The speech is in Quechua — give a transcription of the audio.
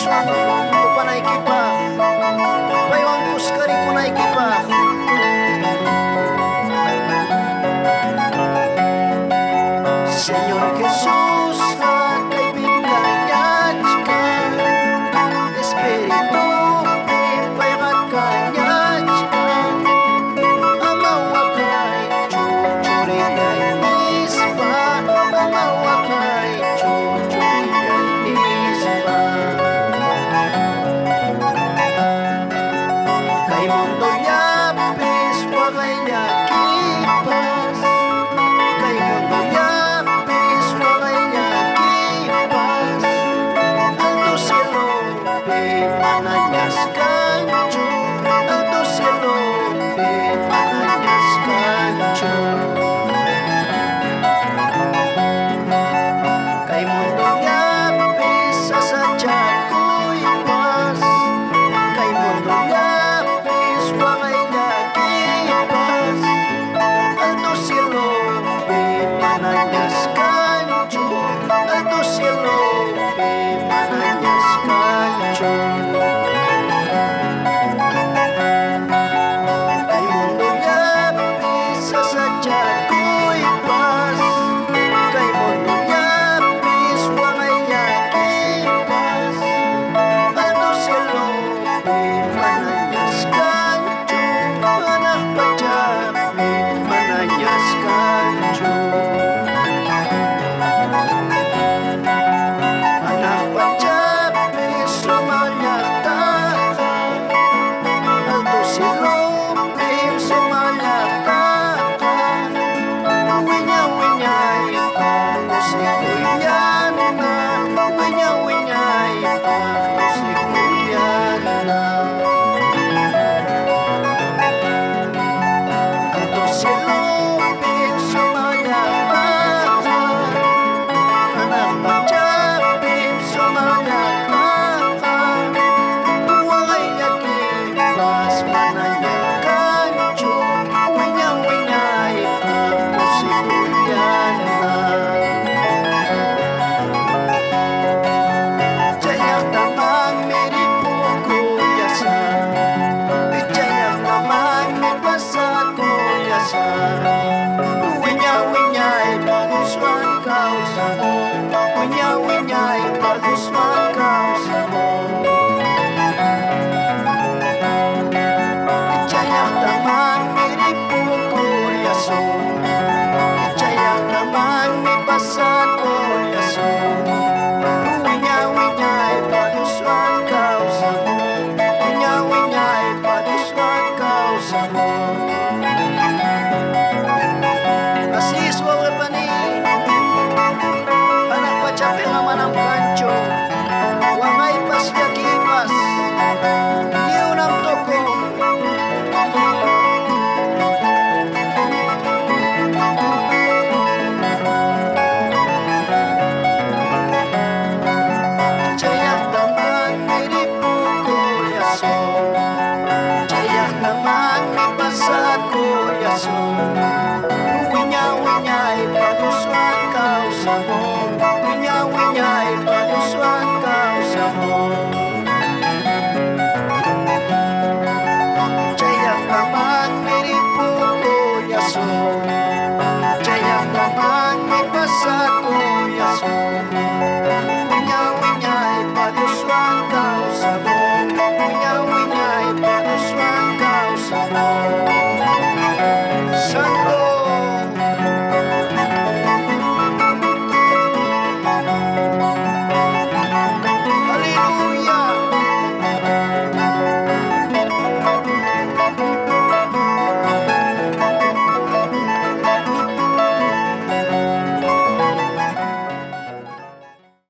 Jesuswan tupanaykipaq, paywan kuska ripunaykipaq. Señor Jesús, kaypi kallachkan, Espiritupi payqa kallachkan, ama waqaychu churillay nispa, ama waqaychu churillay nispa. Kay mundollapis waqayllakipas, kay mundollapis waqayllakipas, alto cielopi manañas kanchu, alto cielopi manañas kanchu. Kay mundollapis sasachakuypas, kay mundollapis waqayllakipas, alto cielopi manañas kanchu, alto cielopi manañas kanchu. Kay mundollapis sasachakuypas, kay mundollapis waqayllakipas, alto cielopi manañas kanchu, hanaq pachapi manañas kanchu. Hanaq pachapi sumaq llaqtaqa, alto cielopi sumaq llaqtaqa, wiña wiñaypaq kusikuyllana, wiña wiñaypaq kusikuyllana. Alto cielopi sumaq llaqtaqa, hanaq pachapi sumaq llaqtaqa, waqayllakipas manaña kanchu, wiña wiñaypaq kusikuyllana. Chay llaqtamanmi ripukuyasaq, chay llaqtamanmi pasakuyasaq, wiña wiñaypaq Dioswan kawsamuy, wiña wiñaypaq Dioswan kawsamuy. Chay llaqtamanmi ripukuyasun, chay llaqtamanmi pasakuyasun, wiña wiñaypaq Dioswan kawsamuy, wiña wiñaypaq Dioswan kawsamuy. Así es, wawqipani, hanaq pachapiqa manam kanchu, waqaypas llakiypas, lliwnam tukun. Chay llaqtamanmi ripukuyasun, chay llaqtamanmi pasakuyasun, wiña wiñaypaq Dioswan kawsamuy,